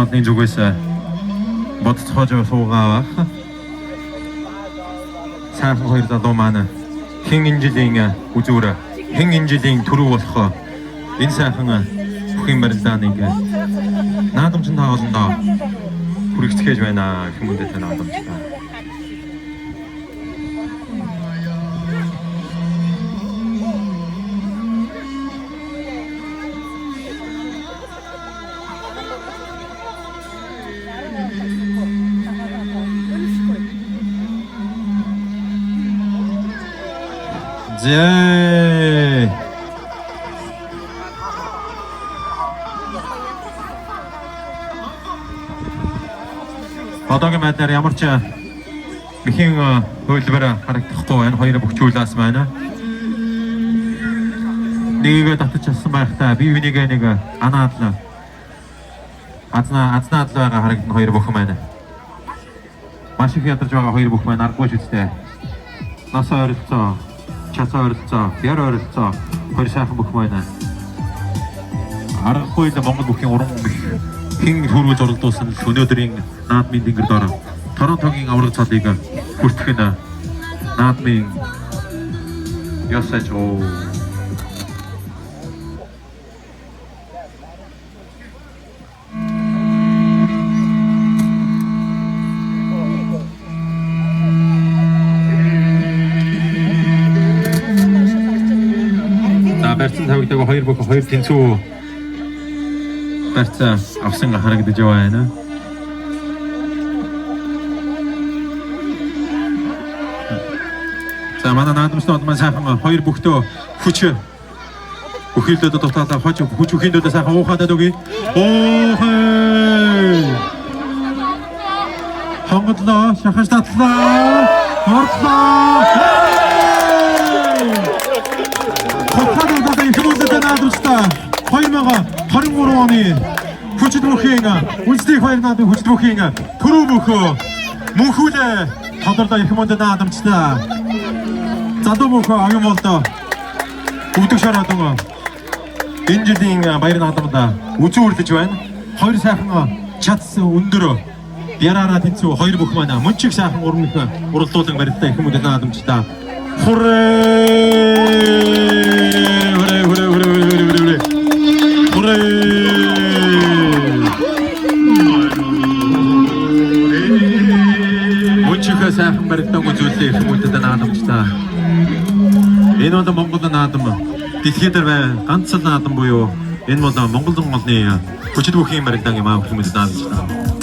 Олны зүгээс бодцоож суугаа байх. Сайхан хоёр залуу маань хэн энэ жилийн үзүүр, хэн энэ жилийн төрөв болох энэ сайхан бүхэн барилдааныг наадамчин тааландаа хүргэцгээж байна. Хүмүүндээ та наадамчтай. Зээ. Одоогийн байдлаар ямар ч мэхийн хөлбөр харагдахгүй байна. Хоёр бөхчүүлээс байна. Нэгээ татаж чадсан байхдаа бие бинийгээ нэг анаадлаа. Азнаадл байгаа харагдана хоёр бүхэн байна. Маш их ядарч байгаа хоёр бүхэн байна. Аргагүй ч үстэй. Нас ойролцоо, час ойролцоо, яр ойролцоо хоёр сайхан бүхэн байна. Аргагүй л Монгол бүхийн уран их хэн хөрвүүлж оролдуулсан л өнөөдрийн наадмын тэнгэр дор Торонтогийн авраг цолыг хүртэх нь наадмын ёсож оо. За барьцан тавигдаг хоёр бүх хоёр тэнцүү барьцаа авсан харагдаж байна. За манай наадамчнууд маань сайхан хоёр бүхтөө хүч бүхэлдээ дутаалаа хож хүч бүхэлдээ сайхан уухадаад өгье. Уухай! Хонголоо, шахаж татлаа. Орлоо. Хотхад удаа их хүмүүстээ наадамчтай 2023 оны хүчит бүхийн үндэсний хоёр наадмын хүчит бүхийн төрөв мөхөө мөнхүүлээ тодорлоо их хүмүүстээ наадамчтай. Залуу мөхөө оюун болдоо өвдөг шараад энэ жилийн баяр наадамд үзүүрлэж байна. Хоёр сайхан чадсан өндөр яраараа тэнцүү хоёр бүх маань мөнчих сайхан уран их уралдуулан барилдаа их хүмүүстээ наадамчтай. Хүрээ! Хүрээ хүрээ хүрээ хүрээ хүрээ хүрээ. Мөнчихөө сайхан барилдаан үзүүлээ их хүмүүстээ наадамчтай. Энэ бол Монгол наадам дэлхийд дээр бай ганц л наадам буюу энэ бол Монгол монголны хүчит бүхийн барилдаан юм аа хүмүүст наадамчтай.